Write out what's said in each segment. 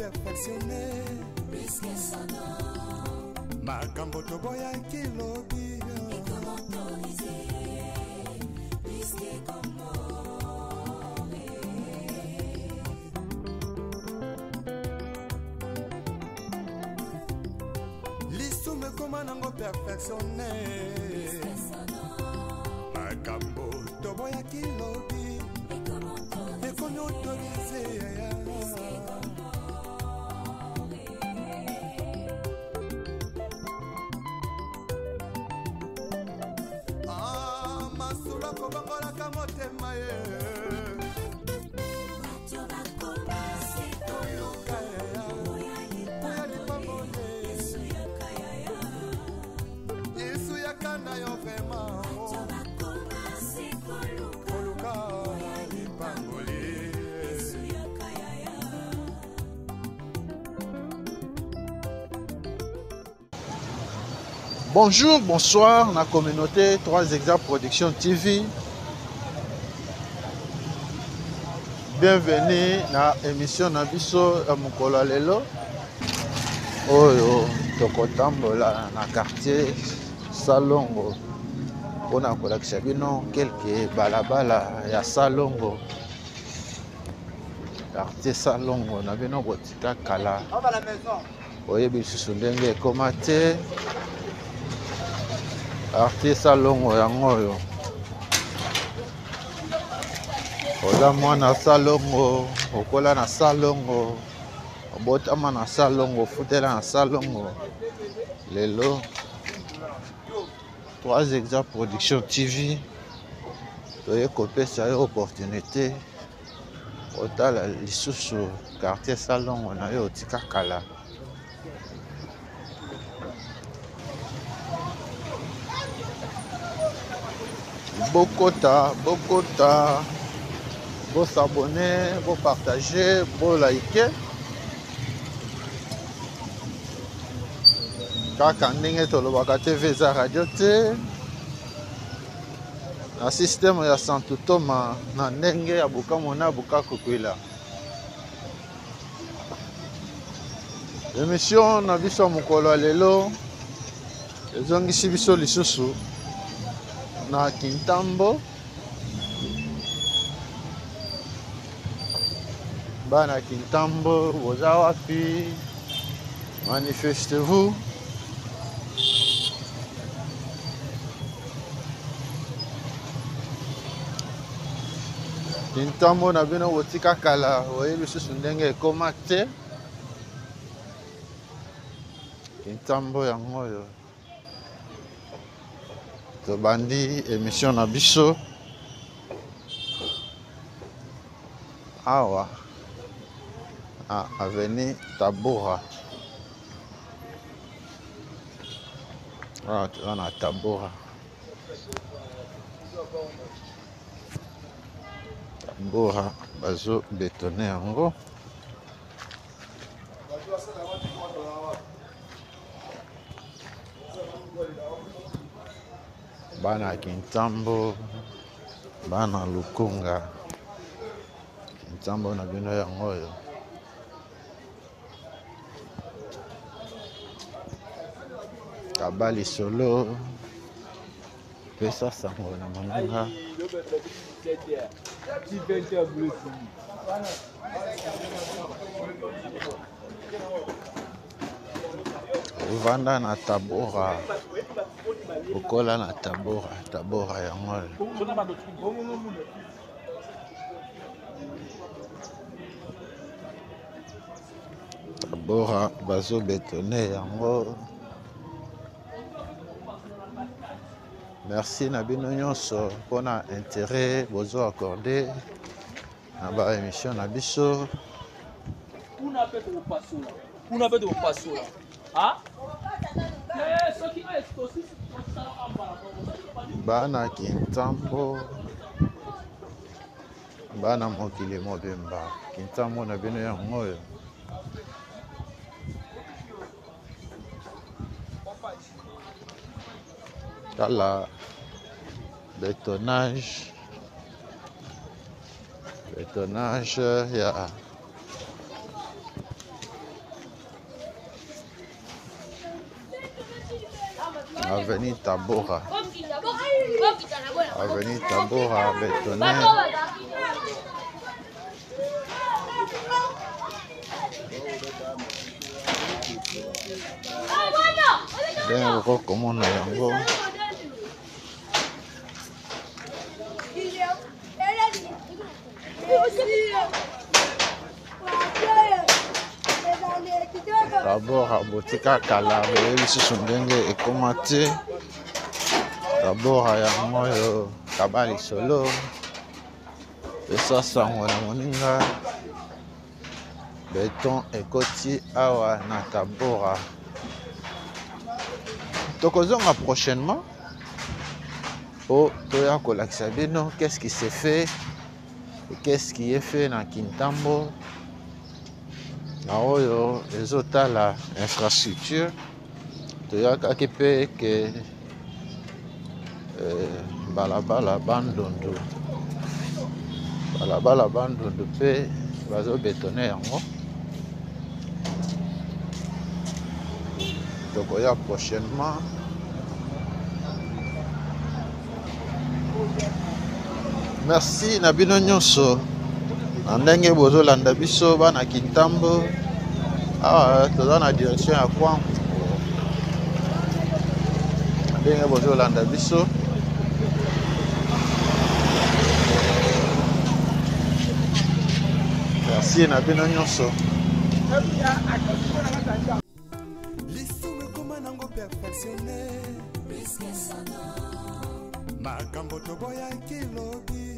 perfectionne makambo toboyaki lobi. Lisumu ekoma nango perfectionne, makambo toboyaki lobi ekomi autorise. Ah, masolo akobongolaka motema ye. Yesu yaka na yo vraiment koluka lipamboli. Bonjour, bonsoir, na communauté 3 Exa Production TV. Bienvenue na émission na biso ya mokolo ya lelo oyo tokotambola na quartier Salongo mpona kolakisa bino kelke balabala ya Salongo, quartier Salongo na bino kotika kala, oyebi lisusu ndenge ekoma te. Quartier Salongo yango oyo, oza mwana Salongo, okola na Salongo, obotama na Salongo, ofutela na Salongo. Lelo 3 Exa Production TV toye kopesa yo opportunité otala lisusu quartier Salongo na yo otika kala. Bokota, bokota, bosabone, bopartage, bolike kaka ndenge tolobaka. TV eza radio te na systeme ya Santu Toma na ndenge ya bukamona bukakukwila. Emission na biso ya mokolo ya lelo ezongisi biso lisusu na Kintambo. Bana Kintambo, boza wapi? Manifestez-vous. Kintambo na bino botika kala, oyebi lisusu ndenge ekoma te. Kintambo yango oyo tobandi émission na biso awa na avenue Tabora. Awa toza na Tabora. Tabora bazo betone yango. Bana Kintambo, bana Lukunga, Kintambo na bino yango oyo. Kaba lisolo, pesa sango na moninga. Ovanda na Tabora, okola na Tabora, Tabora yango oyo. Tabora bazo betone yango. Merci na bino nyonso mpona intérêt bozo accordé na ba émission na biso. Kuna mpe tokopasola, kuna mpe tokopasola. Bana Kintambo, bana mokili mobimba, Kintambo na bino yango oyo. Tala betonnage, betonnage ya Avenue Tabora. Avenue Tabora bétonné. Ndenge okoki komona yango. Tabora botika kala boye lisusu ndenge ekoma te. Tabora yango oyo kaba lisolo pesa sango na moninga beton ekoti awa na Tabora. Tokozonga prochainement po toya kolakisa bino qu'est-ce qui se fait et qu'est-ce qui est fait na Kintambo na oyo ezotala infrastructure. Toyakaki mpe ke balabala Bandundu, balabala Bandundu mpe bazobetone yango. Tokoya prochainement. Merci na bino nyonso na ndenge bozolanda biso bana Kintambo. Awa toza na direction ya Kwango, na ndenge bozolanda biso. Merci na bino nyonso. Lisumu ekoma nango perfectionne makambo toboyaki lobi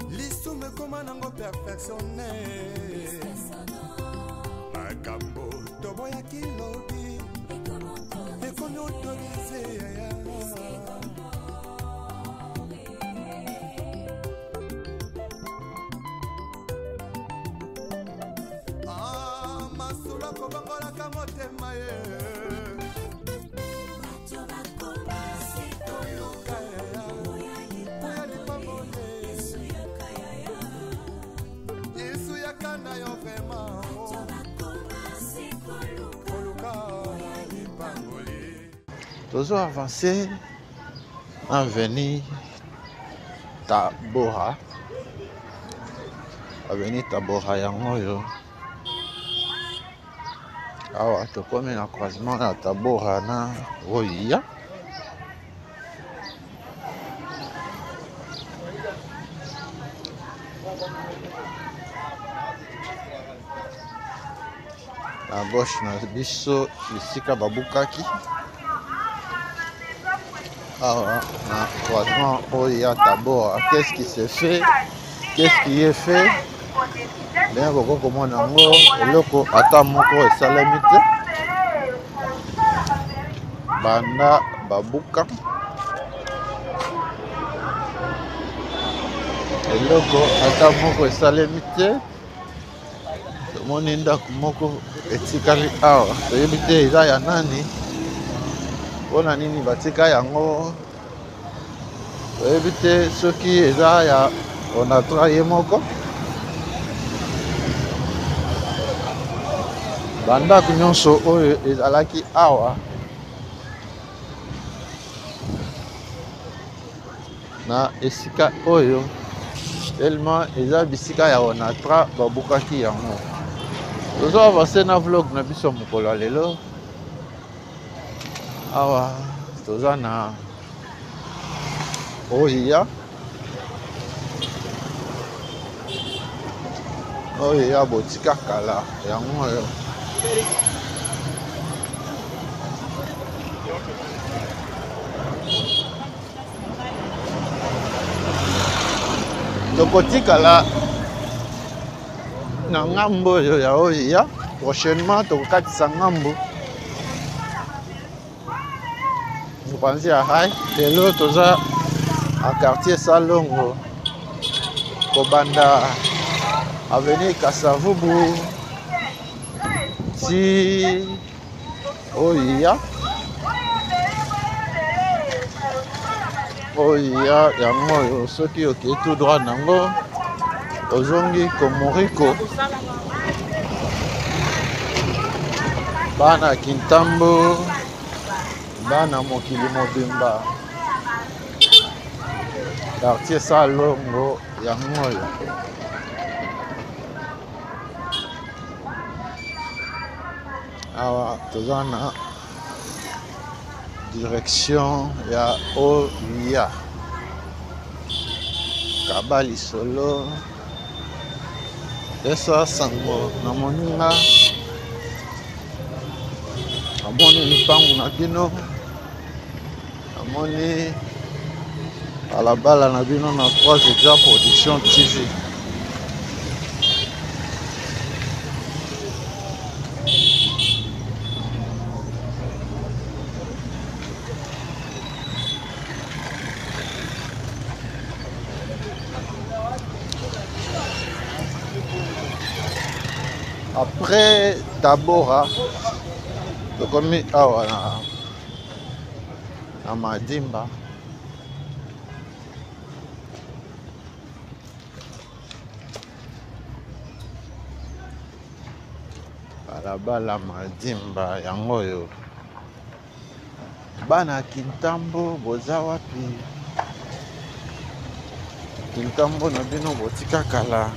lisumu ekoma nango perfectionne makambo toboyaki lobi ekomi autorise. Ah, masolo akobongolaka motema ye koluka ya lipamboli Yesu yaka na yo vraiment koluka lipamboli. Tozo avancer avenue Tabora. Avenue Tabora yango oyo. Awa tokomi na croisement ya Tabora na Roya. Na gauche na biso bisika babukaki awa na croisement oyo ya Tabora. Qu'est-ce qui se fait? Qu'est-ce qui est fait? Ndenge bokoki komona yango, eloko ata moko esalemi te banda babuka eloko ata moko esalemi te. Tomoni ndako moko etikali awa, toyebi te eza ya nani, mpona nini batika yango, toyebi te soki eza ya Onatra ye moko. Bandako nyonso oyo ezalaki awa na esika oyo, tellement eza bisika ya Onatra babukaki yango. Tozo avancer na vlog na biso mokolo ya lelo. Awa toza na Oya, oyo ya botika kala yango oyo. Tokotikala na ngambo oyo ya oyo ya prochainement tokokatisa ngambo mopanzi ya rail. Lelo toza na quartier Salongo, kobanda avenue Kasavubu ti oyo ya. Oyo ya yango oyo soki okei tout droit nango ozongi komoriko. Bana Kintambo, bana mokili mobimba, quartier Salongo yango oyo. Awa toza na direction ya Oya kaba lisolo pesa sango na moninga namoni lipangu na bino namoni balabala na bino na 3 Exa Production TV. Après Tabora, tokomi awa na, na Madimba. Balabala Madimba yango oyo. Bana Kintambo boza wapi? Kintambo na bino botika kala.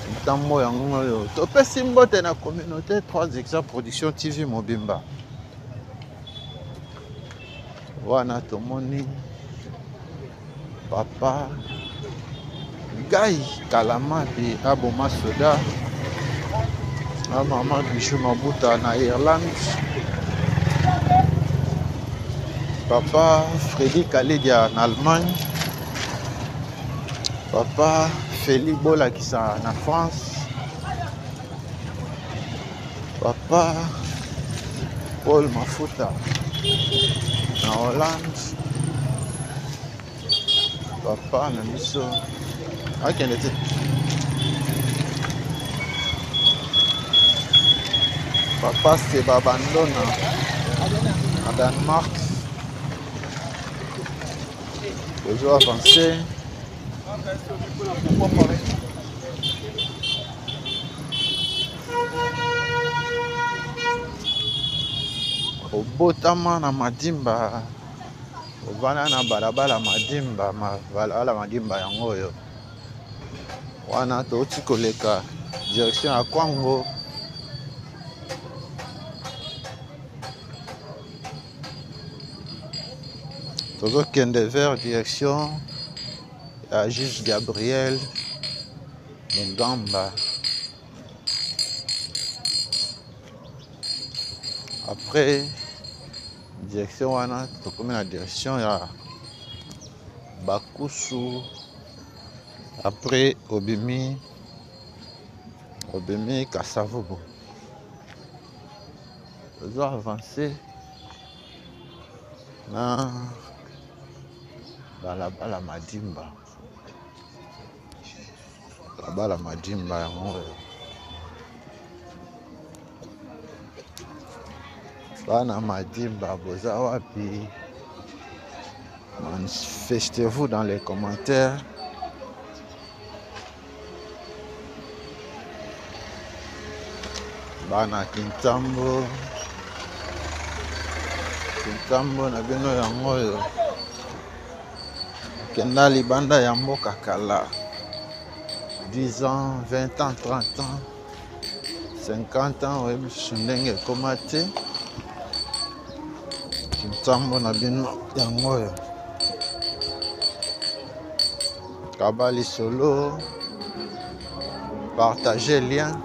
Kintambo yango oyo. Topesi mbote na communauté 3 Exa Production TV mobimba. Wana tomoni papa Guy Kalamabi aboma soda na mama Bijou Mabuta na Irlande, papa Freddy Kaledia na Allemagne, papa Feli Bolakisa na France, papa Paul Mafuta na Hollande, papa na biso akende te papa Seba Bandona na Danemark. Tozo avancer. Obotama na Madimba, ovanda na balabala Madimba, balabala Madimba yango oyo. Wana touti koleka direction ya Kwango. Tozokende vers direction ya juge Gabriel Mugamba. Après direction wana tokomi na direction ya Bakusu. Après obimi obimi Kasavubu. Tozo avancer na balabala Madimba. Balabala Madimba yango oyo. Bana Madimba boza wapi? Manifestez-vous dans les commentaires. Bana Kintambo, Kintambo na bino yango oyo. Kenda libanda ya mboka kala. 10 ans, 20 ans, 30 ans, 50 ans, oyebi lisusu ndenge ekoma te. Kintambo na bino yango oyo. Kaba lisolo, partager lien.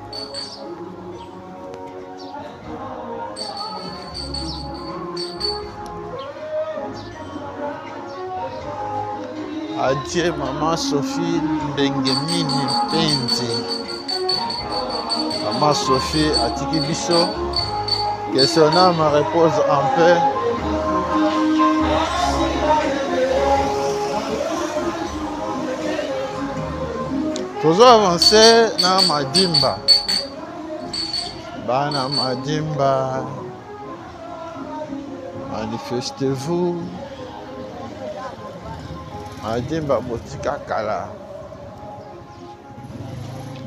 Adieu maman Sophie Mbengemini Mpenzi. Maman Sophie atiki biso. Que son âme repose en paix. Tozo avancer na Madimba. Bana Madimba. Manifestez-vous. Madimba botika kala.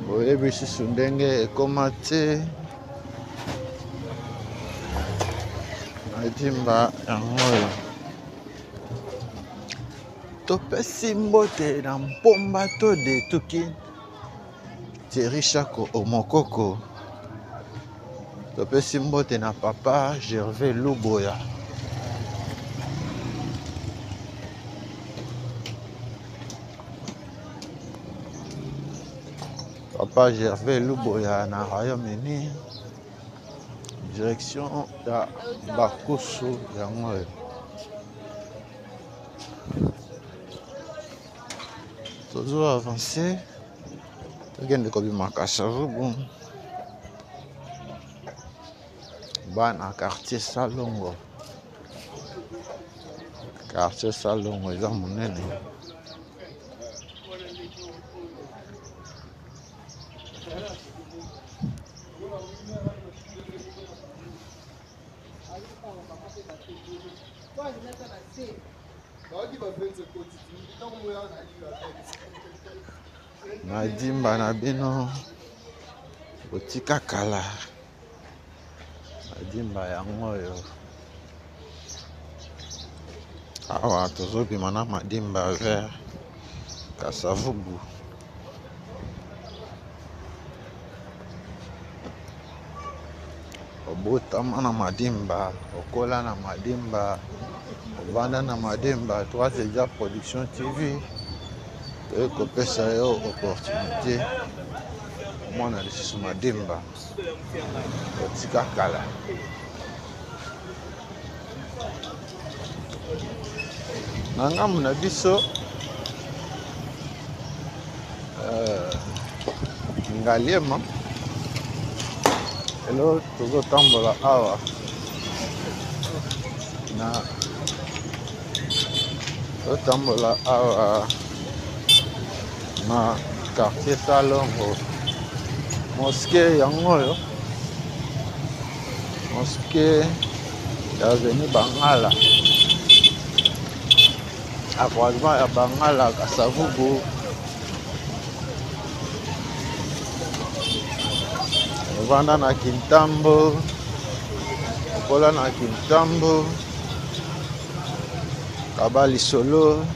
Boyebi susu ndenge ekoma te. Madimba yango oyo. Topesi mbote na mpomba to de tuki. Thierry Shako Omokoko. Topesi mbote na papa Gervais Luboya. Papa Gervais Luboya na Royaume-Uni. Direction ya Bakusu yango oyo. Tozo avancer. Tokende kobima Kasavubu. Bana quartier Salongo. Quartier Salongo eza monene. Madimba na bino botika kala. Madimba yango oyo. Awa tozobima na madimba vers Kasavubu. Obotama na madimba, okola na madimba, ovanda na madimba. 3 Eja Production TV toyei kopesa yo opportunité omona lisusu madimba otika kala. Na ngambo na biso Ngaliema lelo tozotambola awa na tozotambola awa na quartier Salongo. Mosquée yango oyo, mosquée ya avenue Bangala, à croisement ya Bangala Kasavubu. Ovanda na Kintambo, okola na Kintambo, kaba lisolo,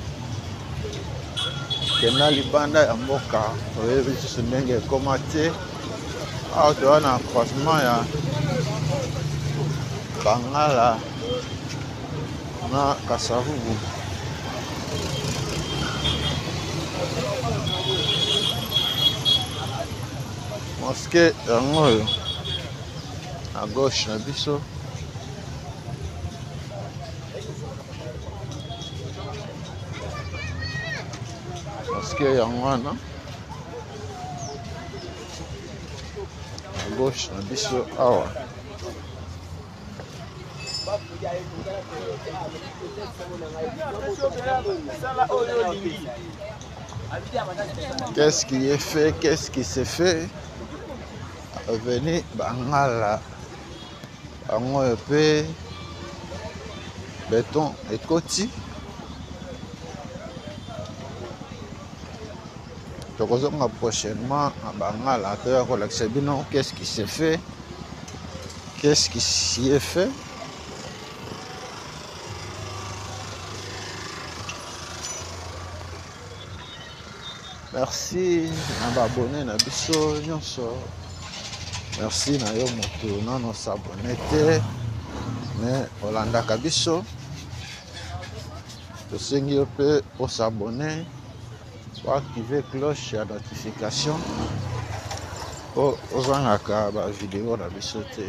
kenda libanda ya mboka, oyebi lisusu ndenge ekoma te. Awa toza na croisement ya Bangala na Kasavubu. Mosquée yango oyo na gauche na biso. Mosquée yango wana na gauche na biso awa. Qu'est-ce qui est fait? Qu'est-ce qui s'est fait? Avenue Bangala. Yango oyo pe beton ekoti. Tokozonga prochainement na Bangala toya kolakisa bino qu'est-ce qui s'est fait? Qu'est-ce qui s'y est fait? Merci na ba abonné na biso nyonso. Merci na yo moto nano s'abonné te mais olandaka biso. Tosengi yo pe os'abonné, oactiver cloche ya notification po ozangaka ba vidéo na biso te.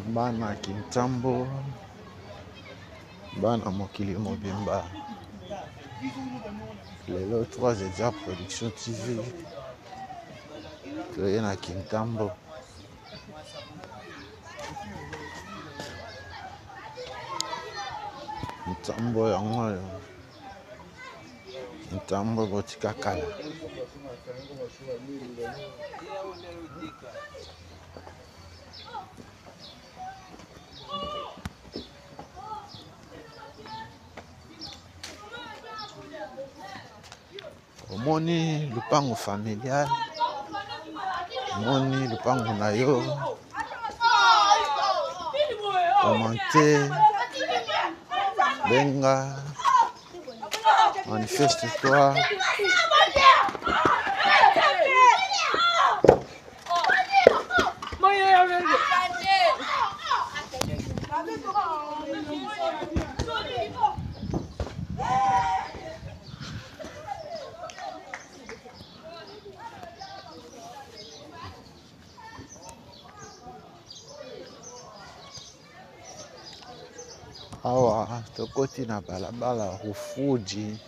Bana Kintambo, bana mokili mobimba. Lelo 3 Eja Production TV toye na Kintambo. Ntambo yango oyo. Ntambo botika kala. Omoni lupango familial, omoni lupango na yo, commente, benga, manifeste toi. Awa tokoti na balabala Rufuji.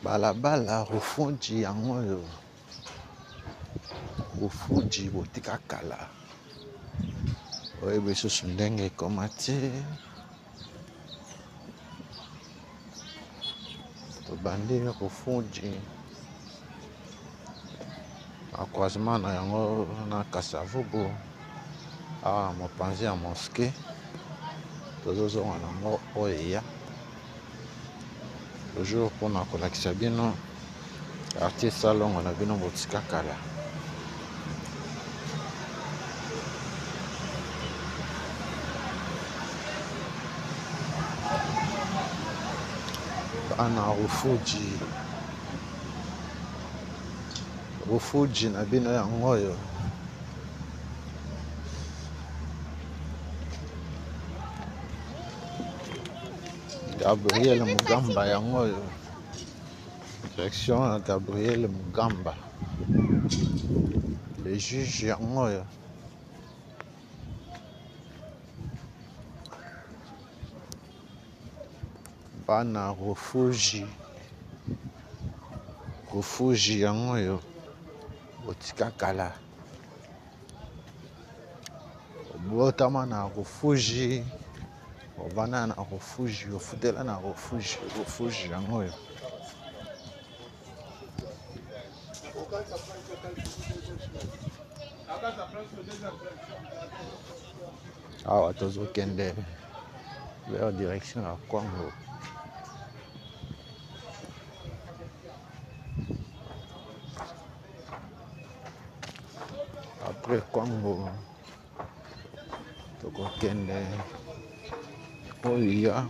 Balabala Rufuji yango oyo. Rufuji botika kala. Oyebi lisusu ndenge ekoma te. Tobandi Rufuji na croisement na yango na Kasavubu awa na mopanzi ya mosquée tozozonga nango oyo eya toujours mpona kolakisa bino quartier Salongo na bino botika kala. Bana Rufuji, Rufuji na bino yango oyo. Gabriel Mugamba yango oyo. Direction ya Gabriel Mugamba. Le juge yango oyo. Bana Rufuji, Rufuji yango oyo botika kala. Obotama na Rufuji, ovanda na Rufuji, ofutela na Rufuji, Rufuji yango oyo. Awa tozokende vers direction ya Kwango. Après Kwango tokokende oyo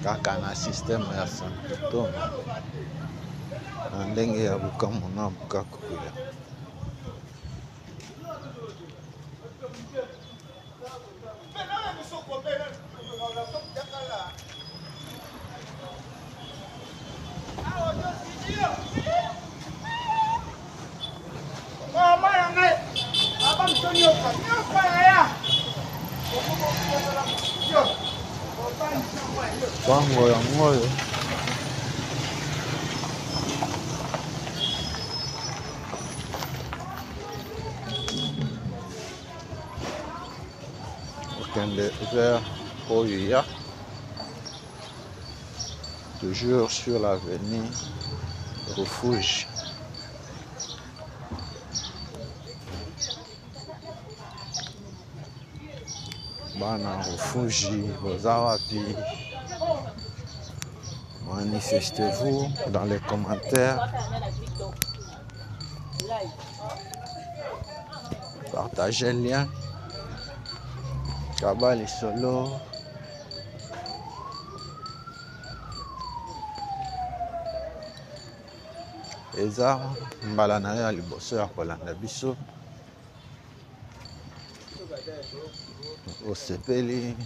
kaka na système ya Santo Toma na ndenge ya bukamu na bukakuya. Kwango yango oyo okende vers Oya, toujours sur l'avenue Refuge. Bana Refuge, boza wapi? Manifestez-vous dans les commentaires. Partagez le lien. Kabali solo. Eza mbala na yo ya liboso ya kolanda biso. Osepeli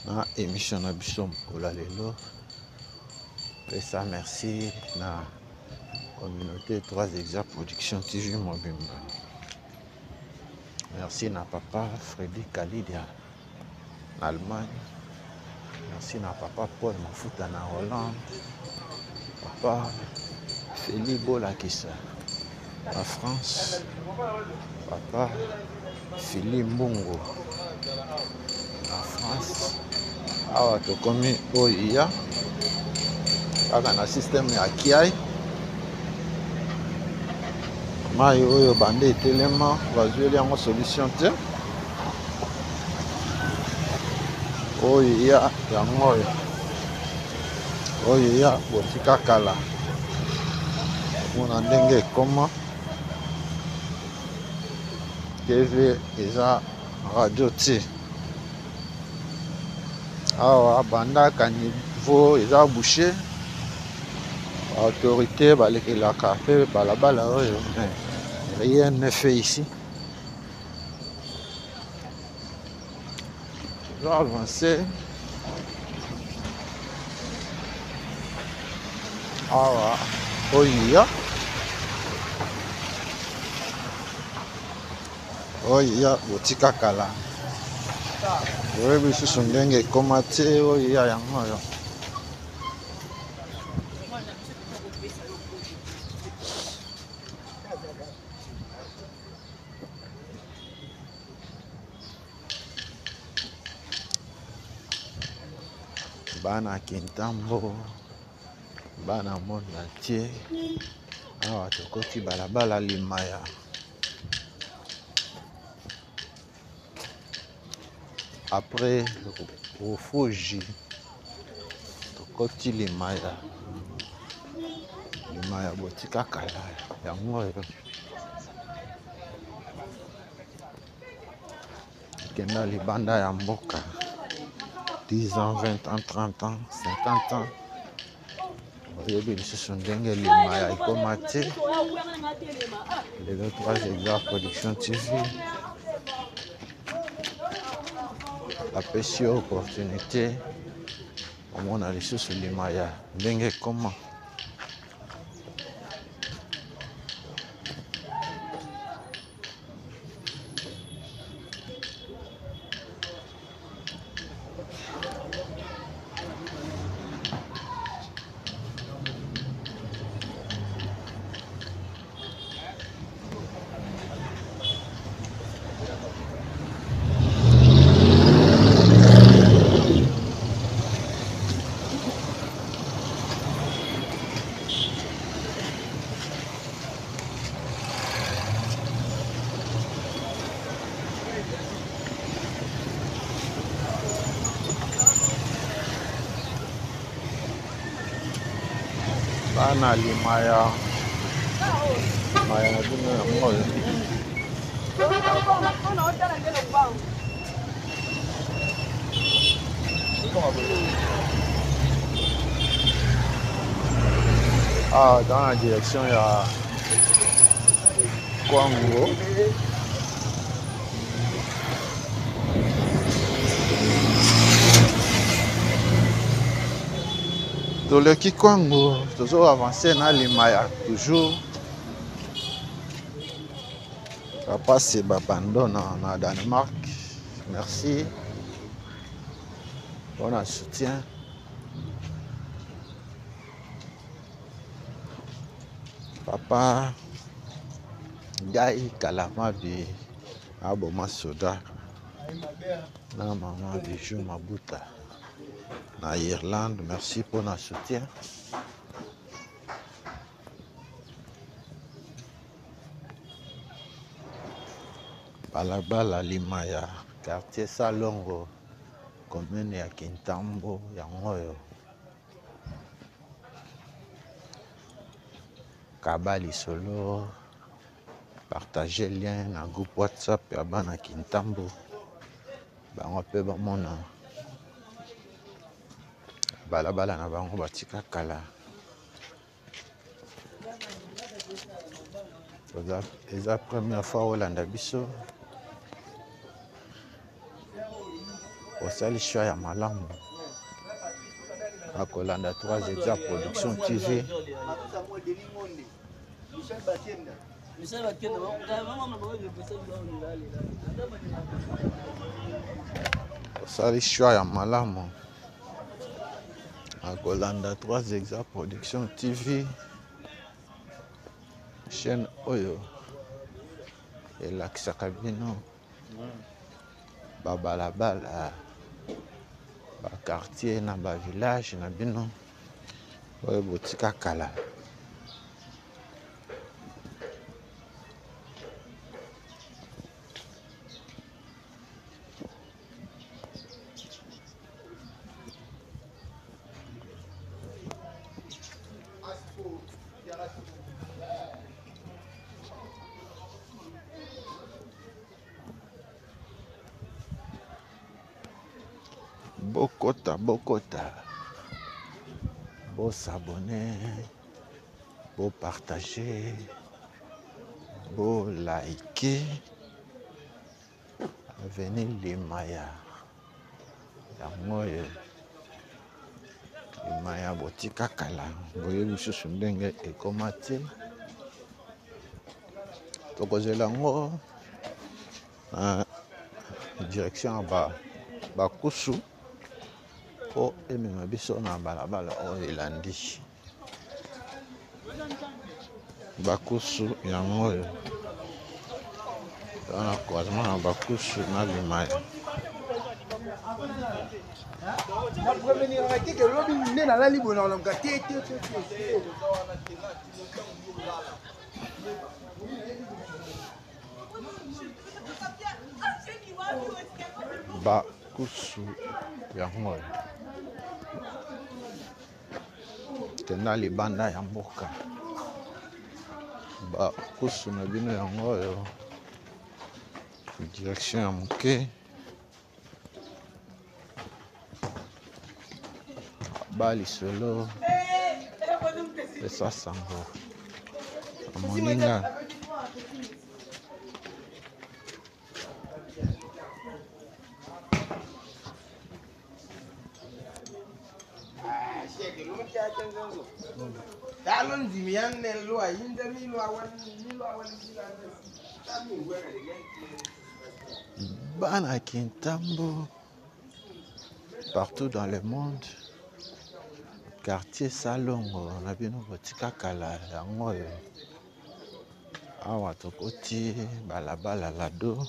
na émission na biso mokolo ya lelo. Pesa merci na communauté 3 Exa Production TV mobimba. Merci na papa Freddy Kalidia na Allemagne. Merci na papa Paul Mafuta na Hollande. Papa Feli Bolakisa na France. Papa Fili Mbungu na France. Awa tokomi oyo ya kaka na système ya kiai mai oyo bande etelema bazweli yango solution te oyo ya yango oyo oyo ya botika kala omona ndenge ekoma tv eza radio te awa banda caniveau eza bouche autorité balekelaka mpe balabala oyo mais rien ne fait ici. Tozo avancer awa oyo oyo ya botika kala oyebi lisusu ndenge ekoma te oyo ya yango oyo. Bana Kintambo, bana monde entier, awa tokoti balabala Limaya. Après Rufuji, tokoti Limaya. Limaya botika kala yango oyo. Kenda libanda ya mboka 10 ans, 20 ans, 30 ans, 50 ans, oyebi lisusu ndenge limaya ekoma te. Lelo 3 Hectares Production TV apesi yo opportunité omona lisusu limaya ndenge ekoma. Bana limaya maya na bino yango oyo. Ah, dans la direction ya Kwango. Toleki Kwango, tozo avancer na Limaya toujours. Papa Seba Bandona na Danemark. Merci. Bon soutien. Papa Guy Kalamabi aboma soda na mama Bijou Mabuta na Irlande. Merci pour notre soutien. Balabala Limaya, quartier Salongo, commune ya Kintambo, yango oyo. Kaba lisolo, partager lien na groupe WhatsApp ya bana Kintambo, bango pe bamona balabala na bango batika kala. Eza première fois olanda biso, osali choix ya malamu. Akolanda 3 Exa Production TV. Osali choix ya malamu akolanda 3 Exa Production TV, chaîne oyo elakisaka bino babalabala, baquartier na bavillage na bino oyo botika kala. Bokota, bokota, bosabone, bopartage, bolike. Avenue Limaya yango oyo, Limaya botika kala, boyebi lisusu ndenge ekoma te. Tokozela yango na direction ya bakusu mpo emema biso na balabala oyo elandi bakusu yango oyo. Wana croisement na bakusu na Limaya. Napreveniraka te ke lobi nde nalali boye nakolamuka te te te te. Bakusu yango oyo kenda libanda ya mboka, bakusu na bino yango oyo, direction ya moke ba lisolo esa sango ya moninga. Bana Kintambo partout dans le monde, quartier Salongo na bino botika kala yango oyo. Awa tokoti balabala Lado,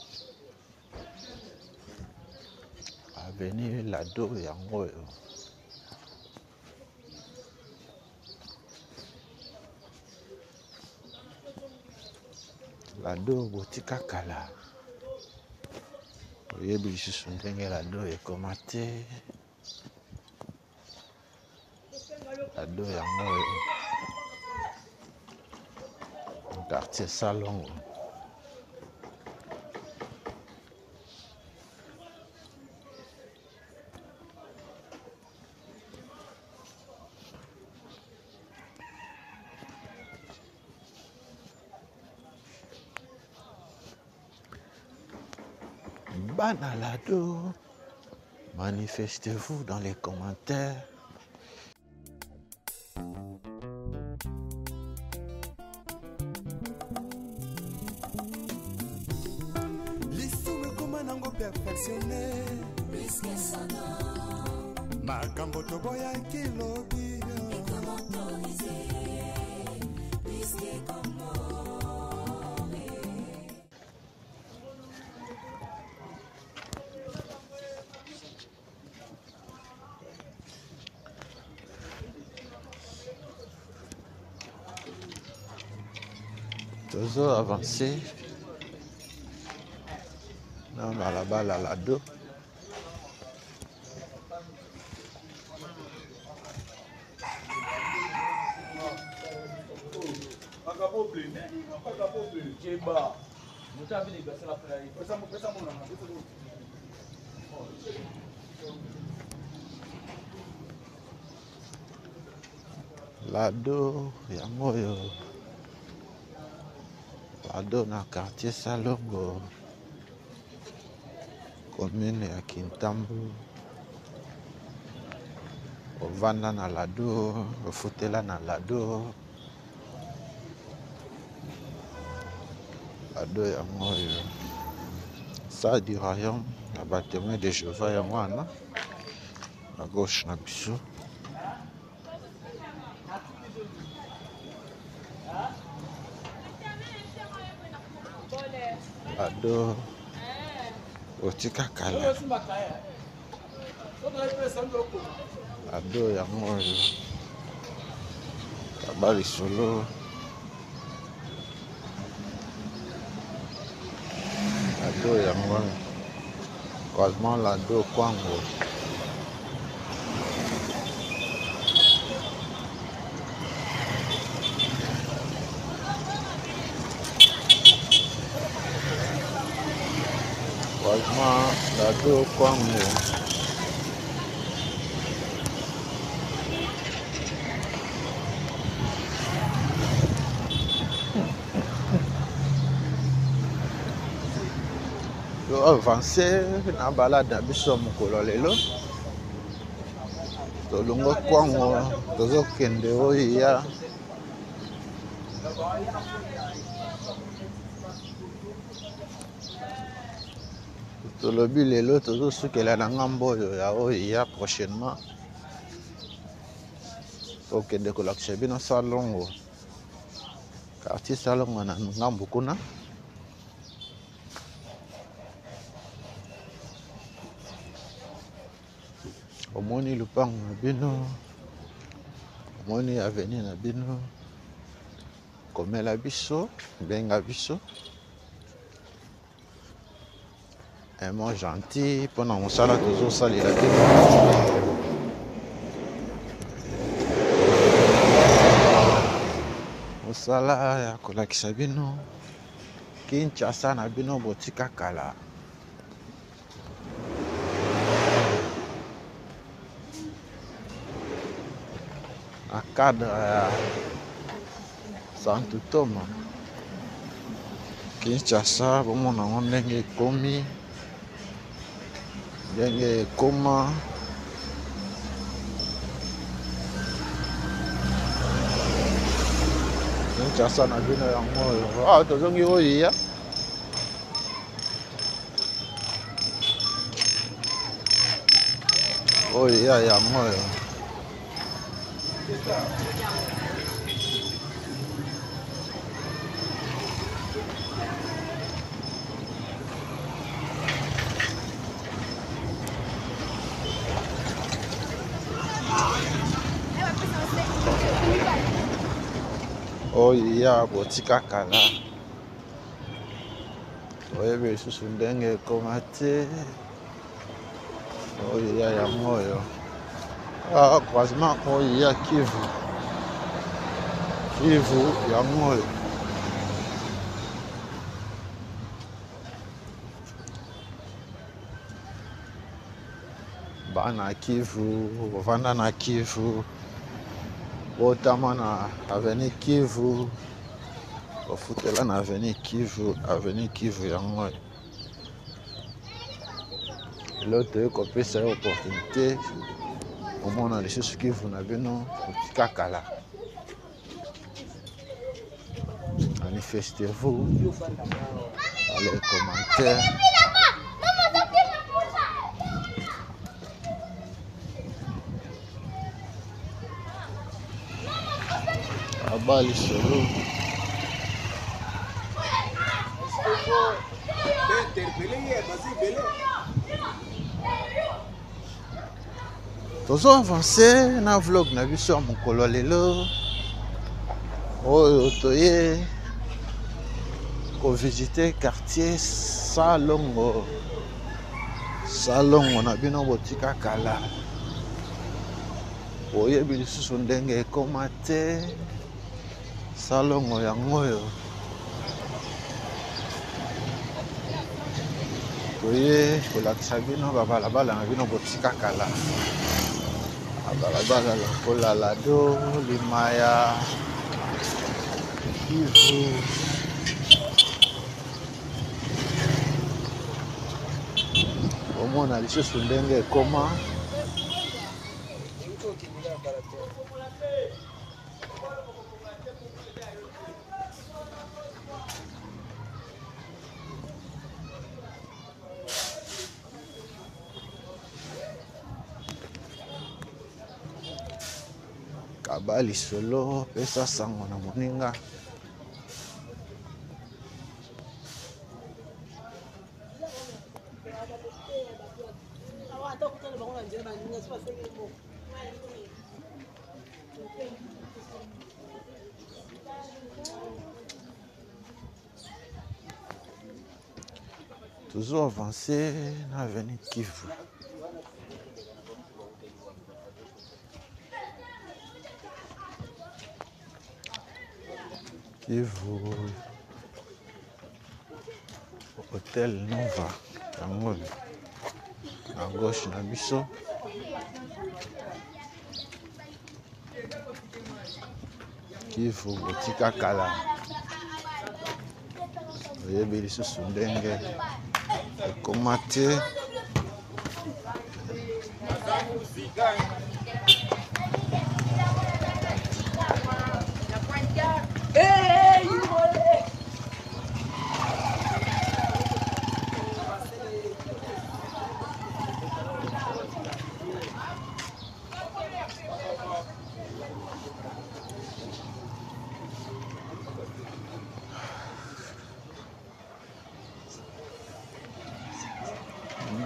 avenue Lado yango oyo. Lado botika kala, oyebi lisusu ndenge Lado ekoma te. Lado yango oyo, quartier Salongo. Bana Lado, manifestez-vous dans les commentaires. Lisumu ekoma nango perfectionne, makambo toboyaki lobi. Tozo avancer na balabala Lado. Lado yango oyo, Lado na quartier Salongo, commune ya Kintambo, Ovanda na lado, ofutela na lado. Lado yango oyo. Salle du royaume ya ba témoins de Jéhovah yango wana na gauche na biso. Lado otika kala. Ado yango oyo kaba lisolo ado yango oyo croisement lado kwango croisement lado kwango to avance na balade na biso ya mokolo lelo tolongo kwango tozokende oyo ya tolobi lelo tozosukela na ngambo oyo ya oyo ya prochainement tokende kolakisa bino salongo quartier salongo na ngambo kuna omoni lupango na bino omoni avenue na bino komela biso benga biso un mot gentil mpo na mosala tozosalela bino mosala ya kolakisa bino kinshasa na bino botika kala na cadre ya Santu Toma Kinshasa bomona yango ndenge ekomi ndenge ekoma Kinshasa na bino yango oyo ah, tozongi oyo ya oyo ya yango oyo oyo ya botika kala oyebi lisusu ndenge ekoma te oyo ya yango oyo ah, croisement oyo ya kivu kivu yango oyo bana kivu bovanda na kivu botama na avenue kivu bofutela na avenue kivu avenue kivu yango oyo lelo toyei kopesa yo opportunité omona lisusu kivu na bino otika kala manifestez-vous dans les commentaires aba lisolo tozo avance na vlog na biso ya mokolo ya lelo oyo toye kovisite quartier salongo salongo na bino botika kala boyebi lisusu ndenge ekoma te salongo yango oyo toye kolakisa bino babalabala na bino botika kala babalabala lokola lado limaya kivu omona lisusu ndenge ekoma. Kaba lisolo, pesa sango na moninga. Toujours avancer na avenue Kivu. Kivu Hotel Nova yango oyo na gauche na biso. Kivu botika kala oyebi lisusu ndenge ekoma te.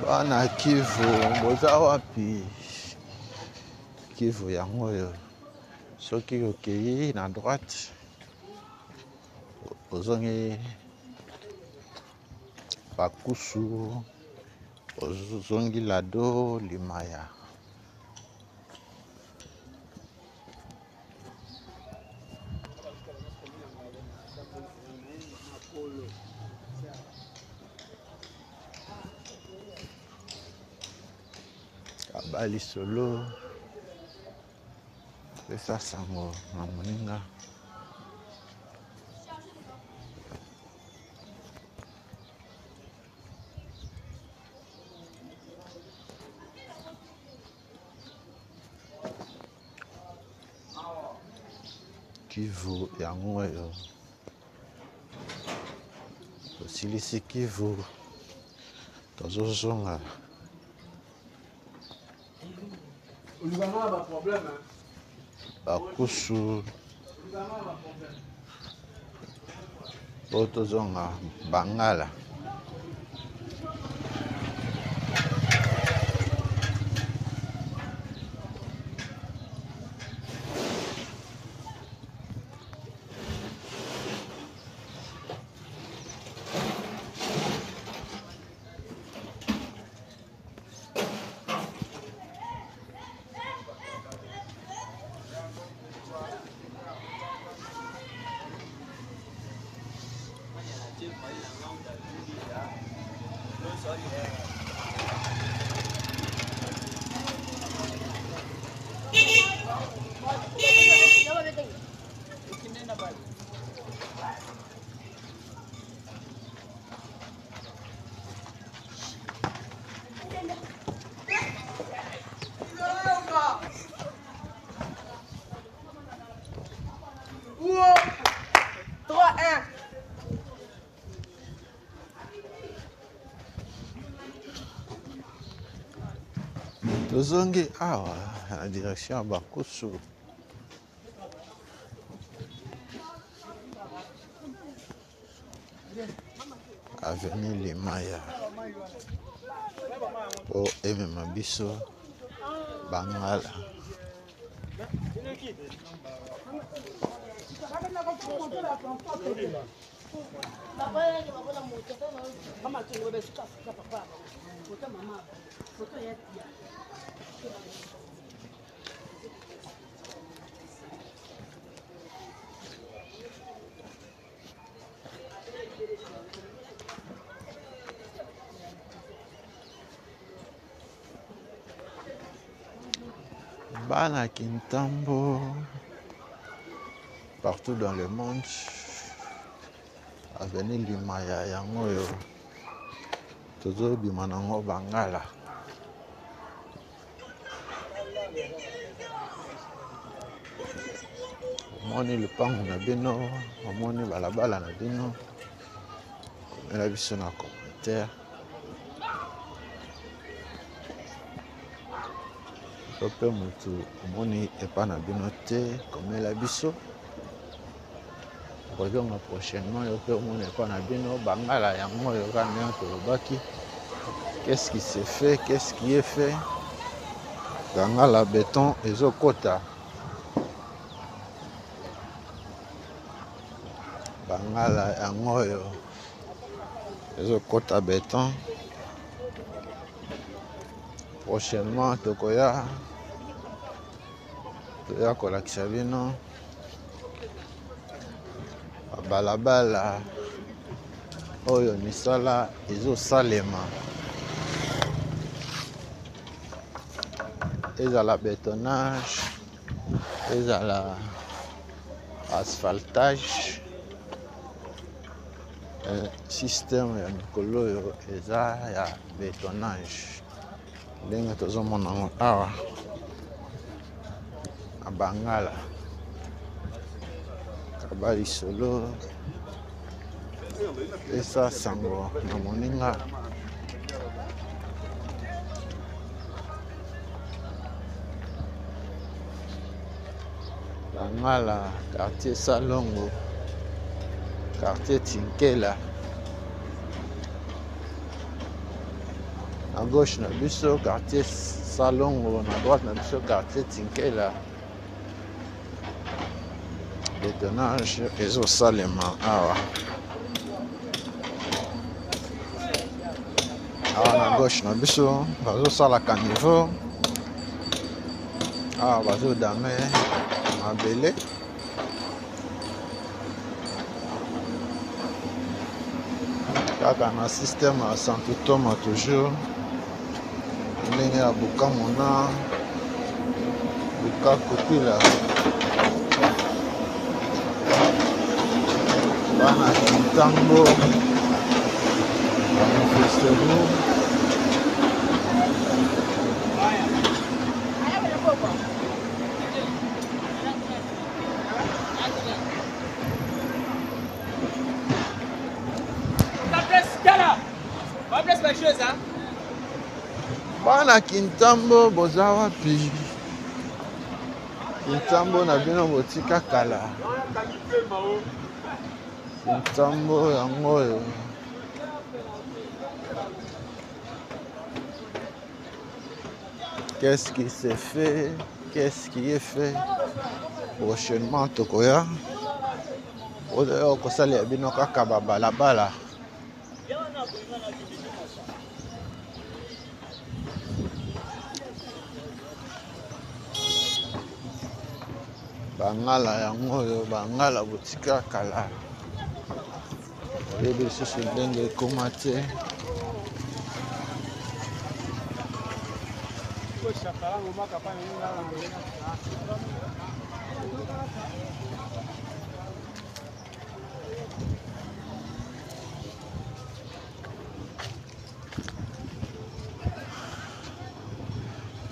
Bana Kivu boza wapi? Kivu yango oyo soki okei na droite ozongi Bakusu, ozongi Lado Limaya. Kaba lisolo, pesa sango na moninga. Kivu yango oyo tosilisi Kivu tozozonga bakusu po tozonga Bangala. Tozongi awa na direction ya Bakusu. Avenue Limaya po emema biso Bangala. Bana Kintambo partout dans le monde, avenue Limaya yango oyo tozobima nango Bangala. Omoni lupango na bino, omoni balabala na bino, komela biso na commentaire. To mpe motu omoni epa na bino te, komela biso. Kozonga prochainement yo mpe omona epa na bino bangala yango oyo kaka ndenge tolobaki. Qu'est-ce qui se fait? Qu'est-ce qui est fait? Bangala beton ezokota. Bangala yango oyo ezokota beton. Prochainement tokoya toya kolakisa bino balabala oyo misala ezosalema, ezala betonnage, ezala asphaltage. Système ya mikolo oyo eza ya betonnage ndenge tozomona yango awa na Bangala. Kaba lisolo, pesa sango na moninga. Bangala quartier Salongo, quartier Tinkela. Na gauche na biso quartier Salongo, na droite na biso quartier Tinkela. Betonnage ezosalema awa. Awa na gauche na biso bazosala caniveau. Awa bazodame mabele. Kaka na système ya Santo Thomas toujours ndenge ya Bukamona, Bukakopila, bana Kintango, manifestez-vous. Bana Kintambo boza wapi? Kintambo na bino botika kala. Kintambo yango oyo. Qu'est-ce qui s'est fait? Qu'est-ce qui est fait? Prochainement tokoya oyo kosalela bino kaka babalabala. Bangala yango oyo, bangala botika kala, oyebi lisusu ndenge ekoma te.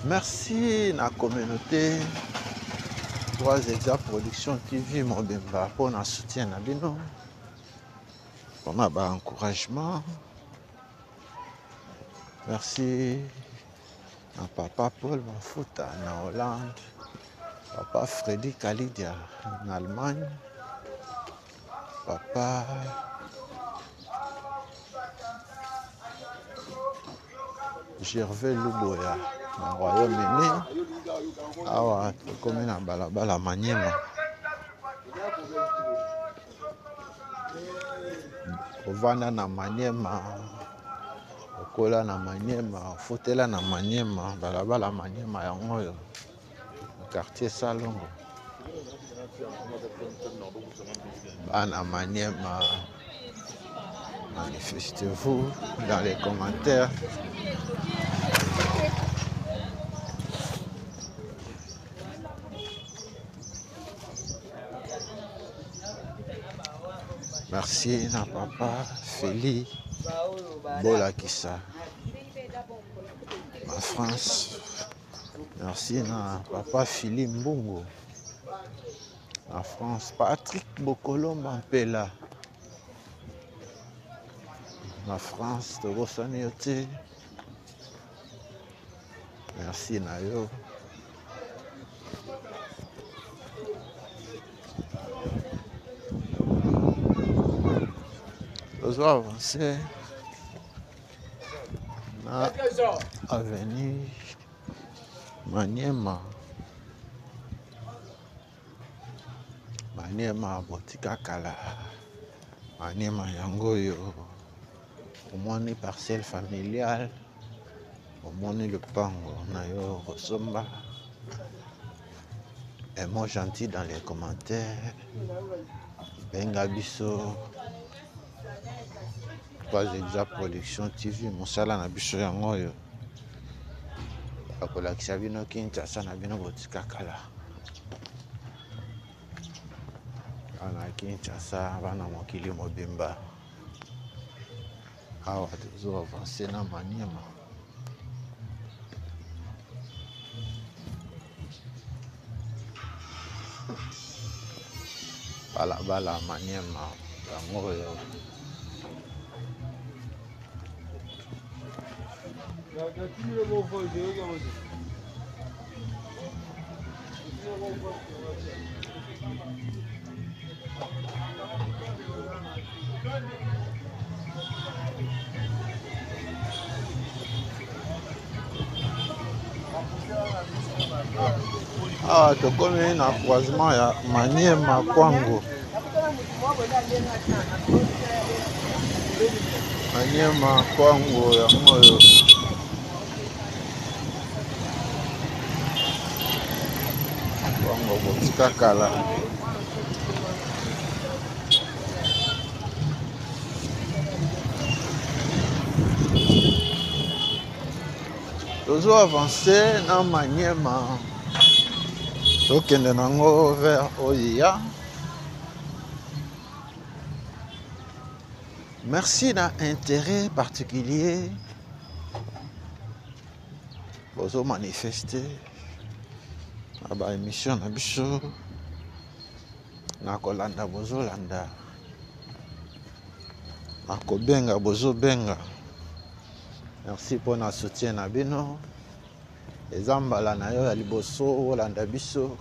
Merci na communauté 3 Exa Production TV mobimba mpo na soutien na bino, mpona ba encouragement. Merci na papa Paul Mafuta na Hollande, papa Freddy Kalidia na Allemagne, papa Gervais Luboya na Royaume-Uni. Awa tokomi na balabala Maniema, ovanda na Maniema, okola na Maniema, ofutela na Maniema, balabala Maniema yango oyo, quartier Salongo. Bana Maniema, manifestez-vous dans les commentaires. Merci na papa Feli Bolakisa na France. Merci na papa Philippe Mbungu na France. Patrick Bokolomba Mpela na France, tobosani yo te. Merci na yo. Tozo avancer na avenue Maniema. Maniema botika kala. Maniema yango oyo omoni parcelle familiale, omoni lopango na yo kosomba. Un mot gentil dans les commentaires. Benga biso 3 Exa Production TV, mosala na biso yango oyo akolakisa bino Kinshasa na bino botika kala. Bana Kinshasa, bana mokili mobimba. Awa tozo avancer na Maniema. Balabala Maniema yango oyo. Awa tokomi na croisement ya Maniema Kwango. Maniema Kwango yango oyo. Kwango botika kala. Tozo avancer na Maniema. Tokende nango vers Oya. Merci na intérêt particulier bozo manifester na ba émission na biso na kolanda bozolanda na kobenga bozobenga. Merci mpo na soutien na bino. Eza mbala na yo ya liboso olanda biso,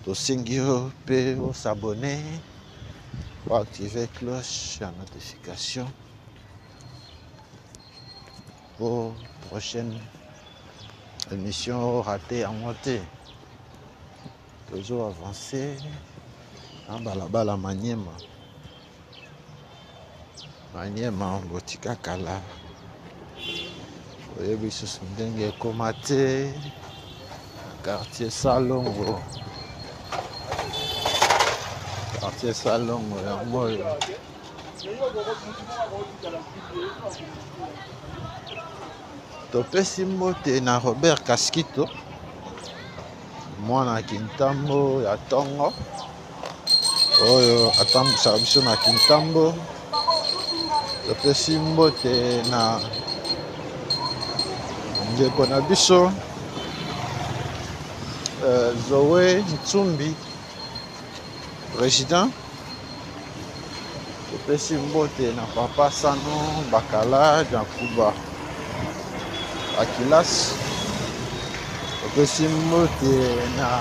tosengi yo mpe osabone, oactive cloche ya notification po prochaine émission orate yango te. Tozo avancer na balabala Maniema. Maniema botika kala, oyebi lisusu ndenge ekoma te na quartier Salongo. Quartier Salongo yango oyo. Topesi mbote na Robert Kaskito, mwana Kintambo ya tongo oyo atambusaka biso na Kintambo. Topesi mbote na ndeko na biso Zoe Ntsumbi, président. Topesi mbote na papa Sano Bakala Jakuba Akilas. Topesi mbote na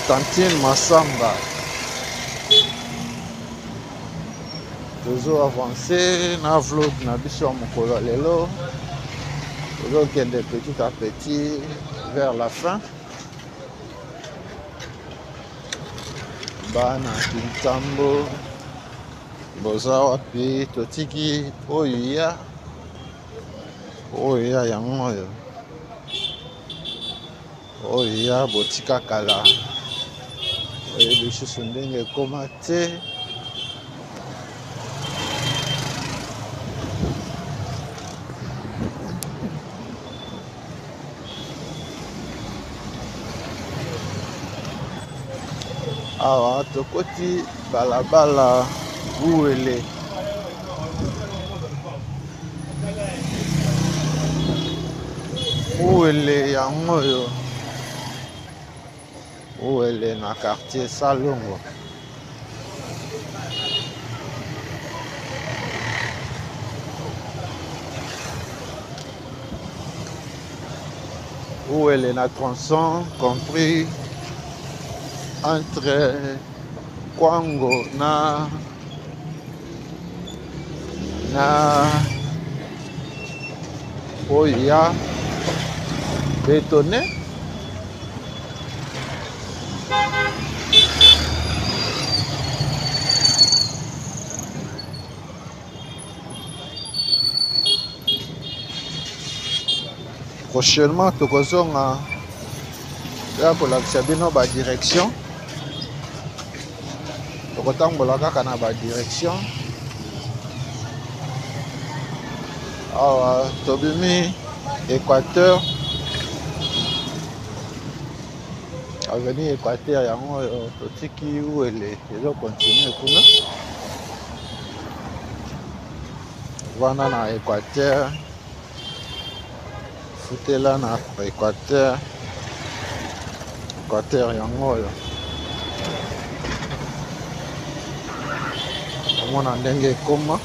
Tantine Masamba. Tozo avancer na vlog na biso ya mokolo ya lelo. Tozokende petit à petit vers la fin. Bana Kintambo boza wapi? Totiki oyo ya oyo ya yango oyo oyo ya botika kala, oyebi lisusu ndenge ekoma te. Awa tokoti balabala Uele. Uele yango oyo. Uele na quartier Salongo. Uele na tronçon compris entre Kwango na Na oyo ya betone. Prochainement tokozonga ya kolakisa bino ba direction, tokotambola kaka na ba direction. Awa tobimi Équateur, avenue Équateur yango oyo totiki Uele ezokontinue kuna wana na Équateur, futela na Équateur, Équateur yango oyo omona ndenge ekoma.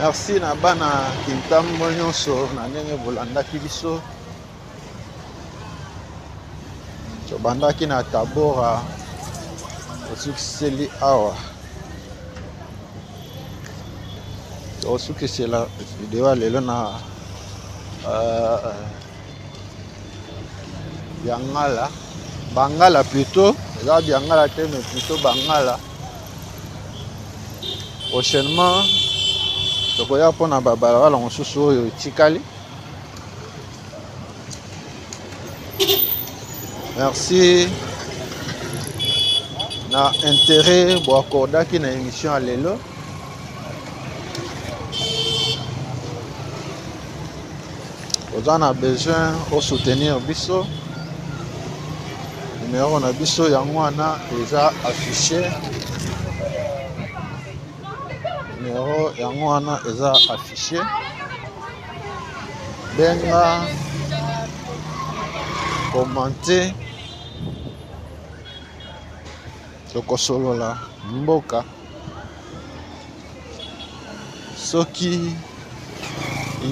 Merci na bana Kintambo nyonso na ndenge bolandaki biso. Tobandaki na Tabora, tosukiseli awa. Tosukisela video ya lelo na Biangala, Bangala plutôt, eza Biangala te mais plutôt Bangala. Prochainement tokoya mpona babalabala mosusu oyo etikali. Merci na intérêt boakordaki na émission ya lelo. Oza na besoin o soutenir biso, numéro na biso yango wana eza affiché, numéro yango wana eza affiché. Benga, commenter, tokosolola mboka. Soki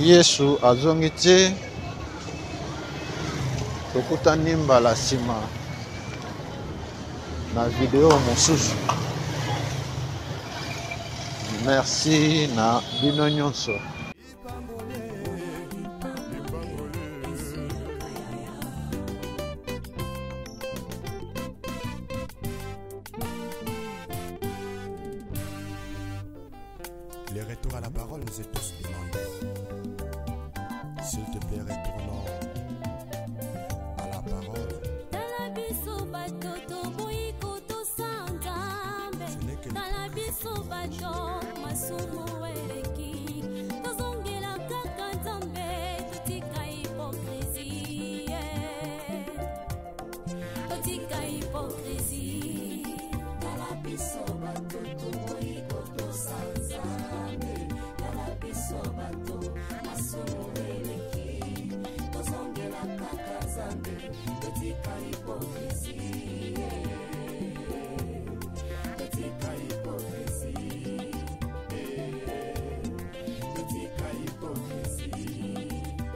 Yesu azongi te, tokutani mbala nsima na video mosusu. Merci na bino nyonso. Le retour à la parole nous est tous demandé. S'il te plaît, retournons à la parole. Tala biso bato toboyi kotosa Nzambe. Ce n'est que Tala biso bato masumu eleki. Tozongela kaka Nzambe, totika hypocrisie. Totika hypocrisie. Tala biso bato toboyi kotosa Nzambe. Tala biso bato masumu eleki. Tozongela kaka Nzambe, totika hypocrisie. Totika hypocrisie. Totika hypocrisie.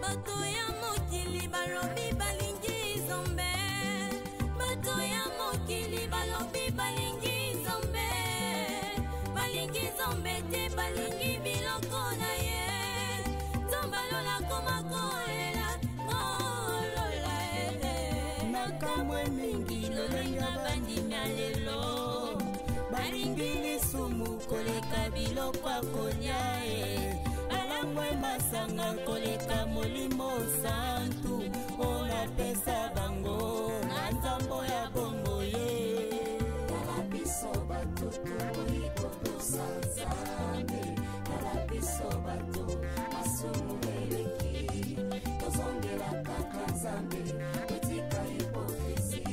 Bato ya mokili balobi balingi Nzambe. Bato ya mokili balobi balingi Nzambe. Balingi Nzambe te, balingi biloko na ye. Nzambe alola koma kolela, kolola e. Makambo mingi lolenge bandimi ya lelo. Balingi lisumu koleka biloko ya kolia e. Balangwe masanga koleka molimo santu. Oyo napesa bango na nzambo ya bongo ye. Tala biso bato toboyi kotosa Nzambe. Tala biso bato masumu eleki. Tozongela kaka Nzambe, totika hypocrisie.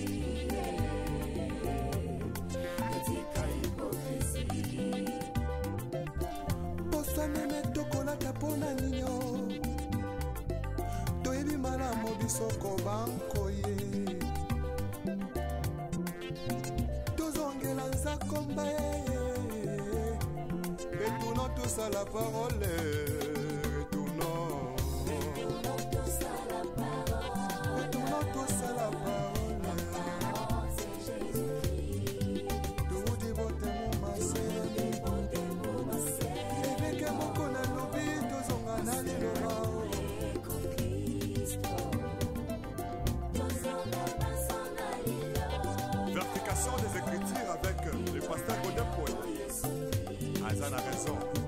Totika hypocrisie. Poso meme tokolata mpona ninyo, toyebi malamu biso kobankoye. Tozongela nzakomba ye, retournons tous à la parole, retournons. L'explication des Écritures avec le pasteur Godin Poy. Aza na raison.